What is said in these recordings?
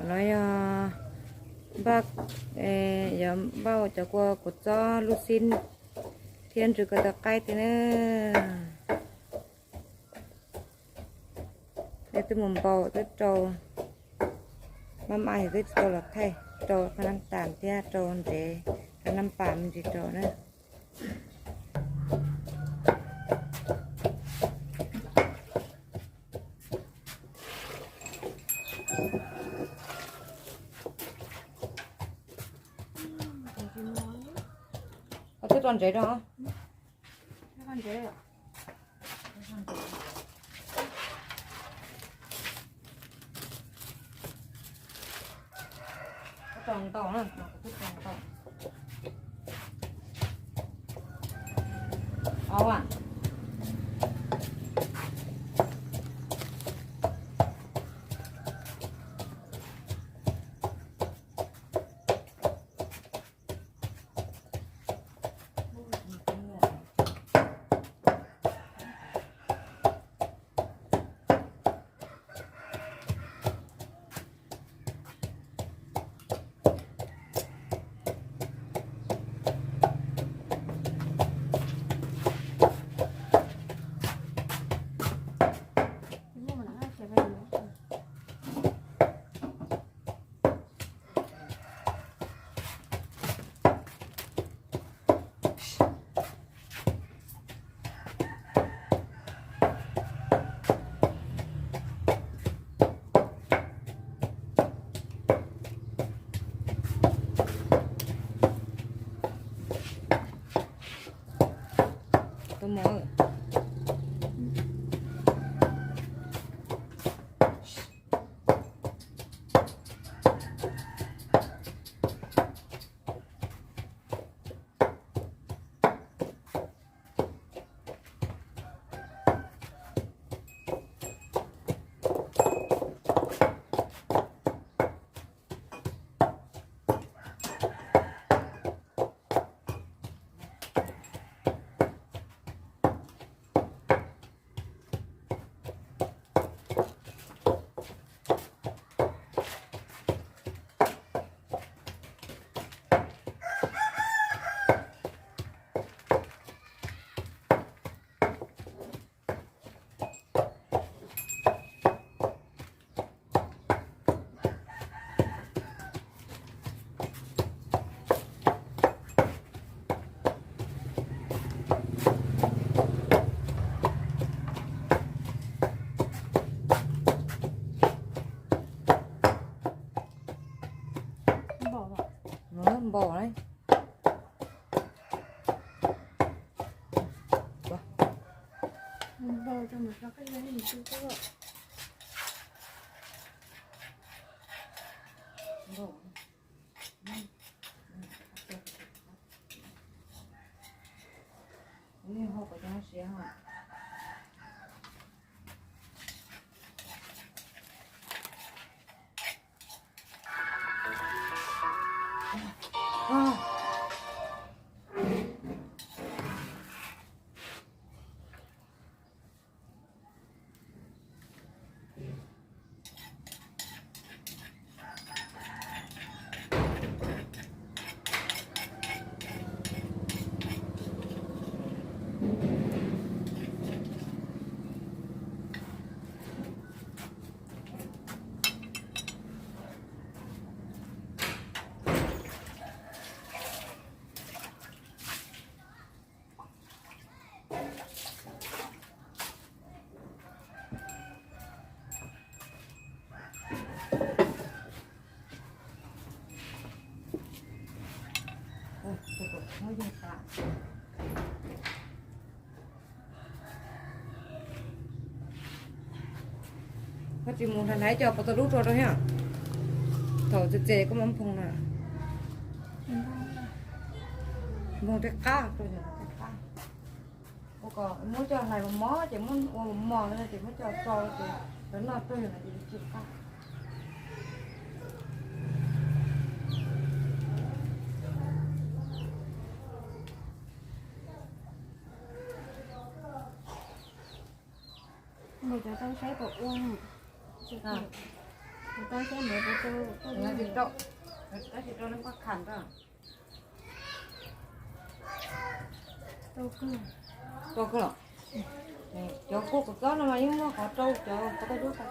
No yog npaj, yog npaj cov kua kuv txob lub xib thiab ntsw ko taw qaib thiab na. Nej twb mus npau twb rau maj maj yog twb tsis tau los thaij, rau qhov nab tas thiab rau ntsev, rau nab pas me ntsis rau na. Twb rau ntsev rau. Npaum na. Koj tsis mus hlais hlais cov pov tau dub rau rau thiab. Thaum txi txi koj mam nphoo na. Nphoo tej qab rau, tej qab. Ua kom muab coj hlais mos mos ces muab ua mos mos no ces muab coj tso ces cov noj rau yus no ces tsis qab. Mus cov tau saib puas ua. Tab sis rau, tab sis rau nej pab kham rau. Rau kawg los? Cov kua kuv txob no mas yeej muaj qhov rau cov qhov tau dub qhov,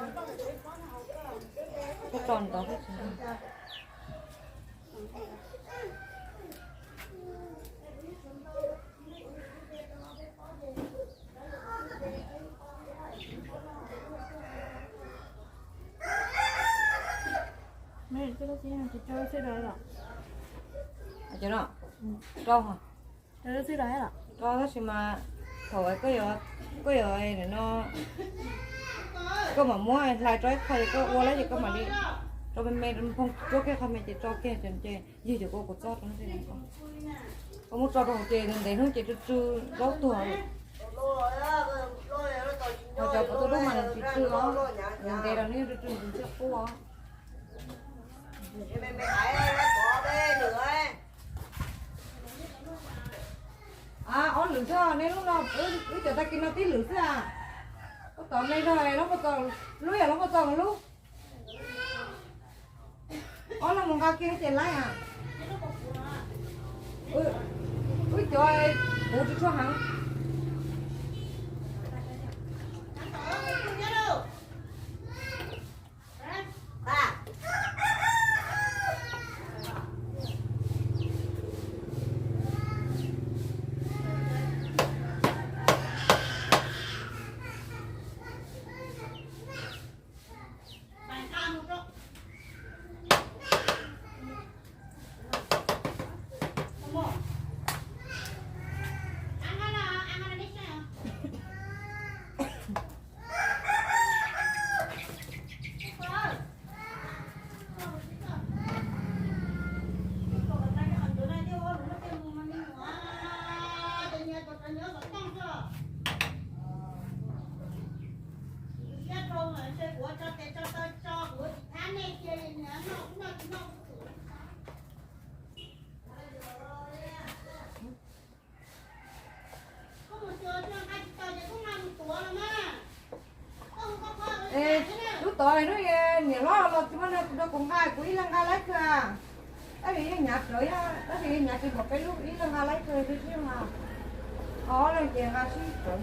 koj tso ntawd thiab tsis ntau. Rau, rau tab sis mas thaum koj yuav, koj yuav no, koj mam muab hlais rau ib qho ces koj ua lawm ces koj mam li rau me me, rau phooj rau kiag qhov me ces rau kiag ces ywg cov kua kuv txob rau no xwb. Koj muab tso rau hauv ces ntev hnub ces tsw tsw zaub tuag. Ho cov kuv txob dub mas nws tsis tsw os, ntev los nws yeej tsw tsw nws tsis qub os. Ob lwm xwb, nej lub no, wb cov tag kis no tib lwm xwb a. Koj tod me zog lub, lub yog lub koj txo lub. Ob leeg mus nqa kiag ces laib a. Wb cov puv tsis tshua heev. Es lub tod hnub niam hlob los tsis muaj neeg rau kuv nqa, kuv ib leeg nqa laib kawg. Tab sis yeej hnyav plawv, tab sis yeej hnyav tsis pom peb lub, ib leeg nqa laib kawg xwb mas. Ob leeg ces nqa sib plawv.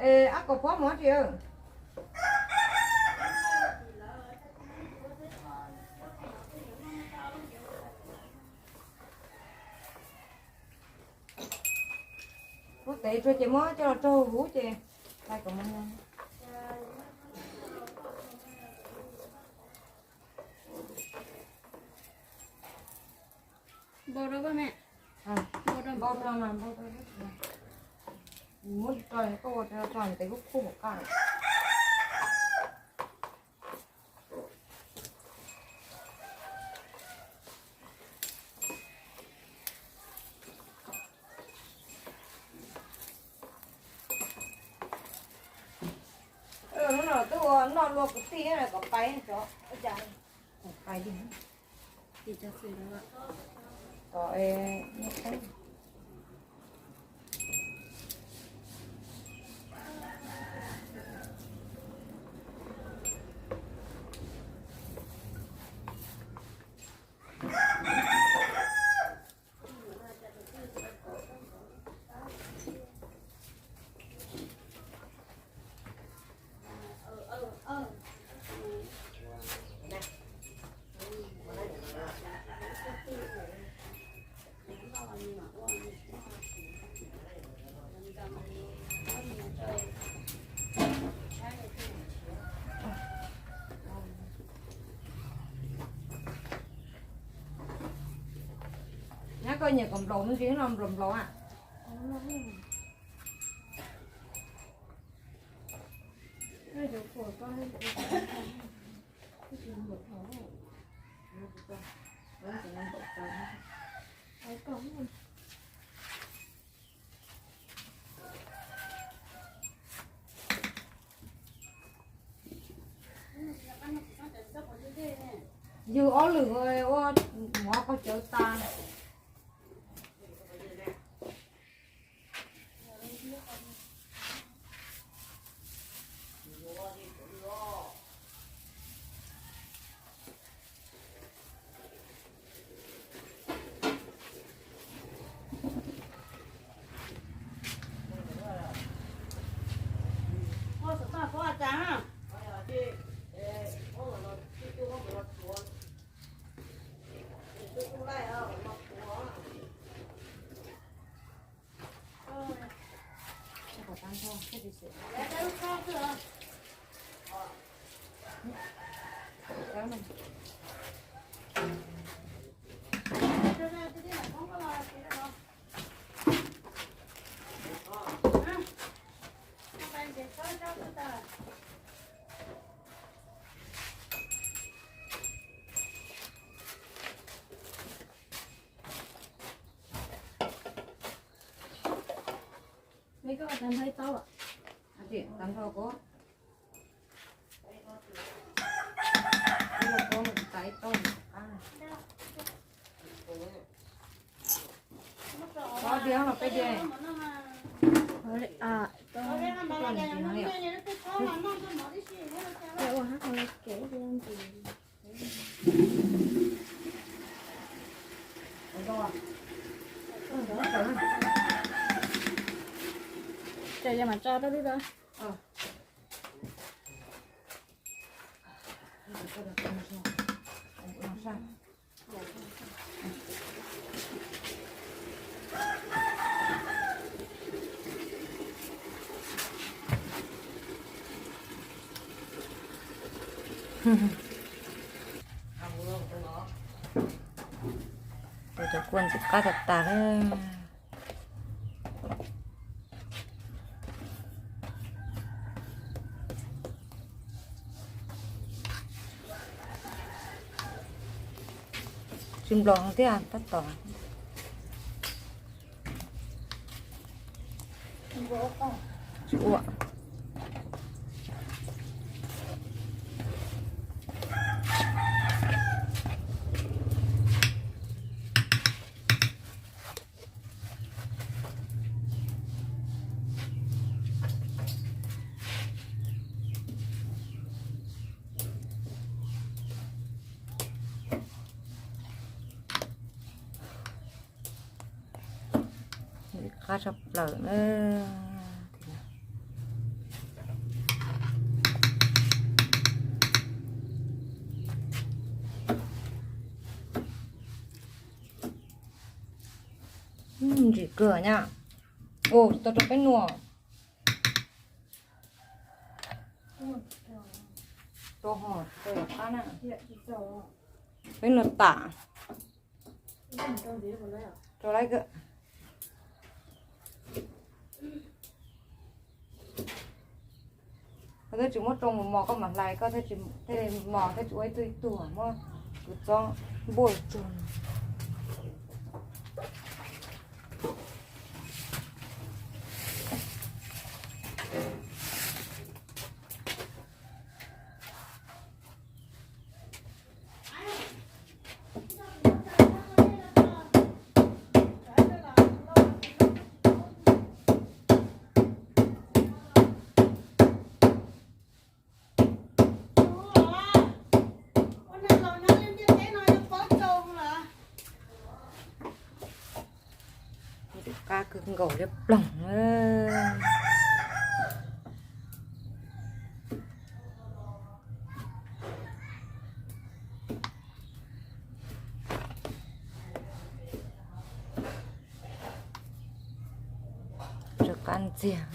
Es ab kaum pob mus tsis. Lub tev tsua ces muab coj los rau huv ces hlais kom mus. Npau rau koj me. Npau rau, npau rau, npau rau. Muab tso koj ua tso ntev kuj khuj hauv qab. Hnub no twb ua noj lua kwv tij kom pais, kom pais li. Nyab koj nyiam kom nplaum me ntsis no nplaum nplaum a. Yug ob lwm ua mov qaug cawv tas. Ces yog mas tso rau lub da. Cov kua ntxim qab tas tas na. Tsis nplos thiab tab tom. Tsis ua. Qab tshaj plaws na. Ntsim kawg nyab. Ua tau rau peb nua. Rau ho, rau qab na. Peb nua tam. Rau lawm. Koj twb tsis muab rau mus mos koj mam hlais, koj thiaj li mos thiaj tsis ua ib tug ib tug, muab kuv txob npuaj tsuag. Qab kawg nkaus liab ploog. Tsw qab ntxiag.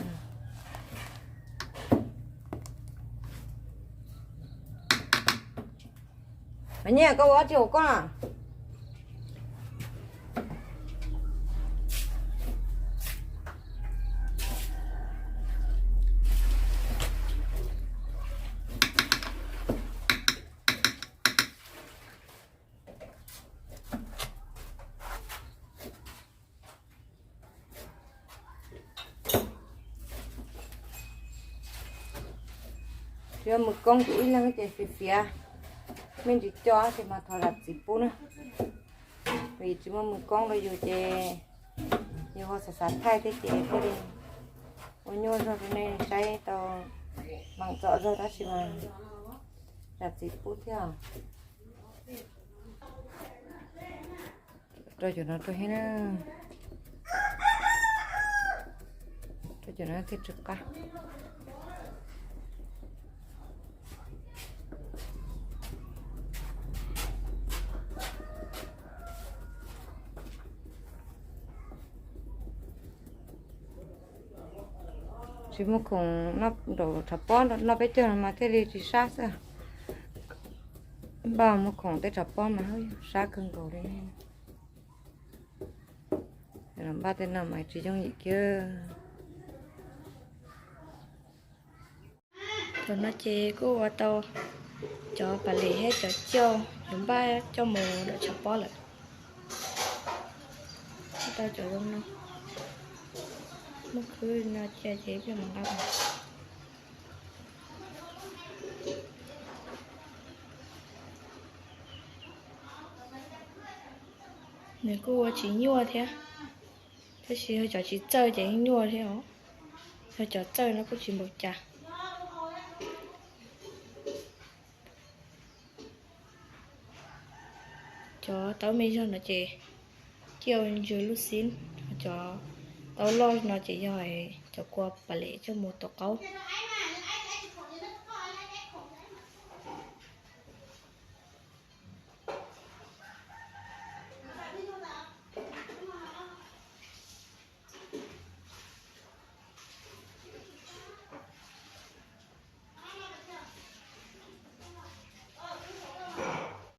Mas nyiaj koj ua dab tsi hauv koj na? Tsis muaj mws koob, kuv ib leeg ces fiv fiav, me ntsis co ces mas thov zam txim pub na. Vim tsis muaj mws koob rau yus ces yus ho xav xav thaij thiab ces thiaj li ua nyuaj zog rau nej saib tau, mam txom zog tab sis mas zam txim pub thiab. Rau cov no rau thiab na. Rau cov no thiaj tsw qab. Tsis muaj khoom noj nraum tshav pob, noj peb caug no mas thiaj li tsis sab xwb. Npaj muaj khoom tej tshav pob mas sab kawg nkaus li. Npaj tej no mas tsis yooj yim kiag. Thaum no ces kuj ua tau cov pas lis thiab cov cauj yuav npaj coj mus nraum tshav pob lawm. Tau cov zoo no, muab khwb no cia ces ib pliag mam nqa. Nws kuj ua tsis nyuaj thiab, tab sis yog cov tsis txawj ces yeej nyuaj thiab os. Yog cov txawj no kuj tsis npaum cas. Cov taub me zog no ces coj ua ntsw lub xib, cov taub loj no ces yog cov kua pas lis coj mus tua qaub.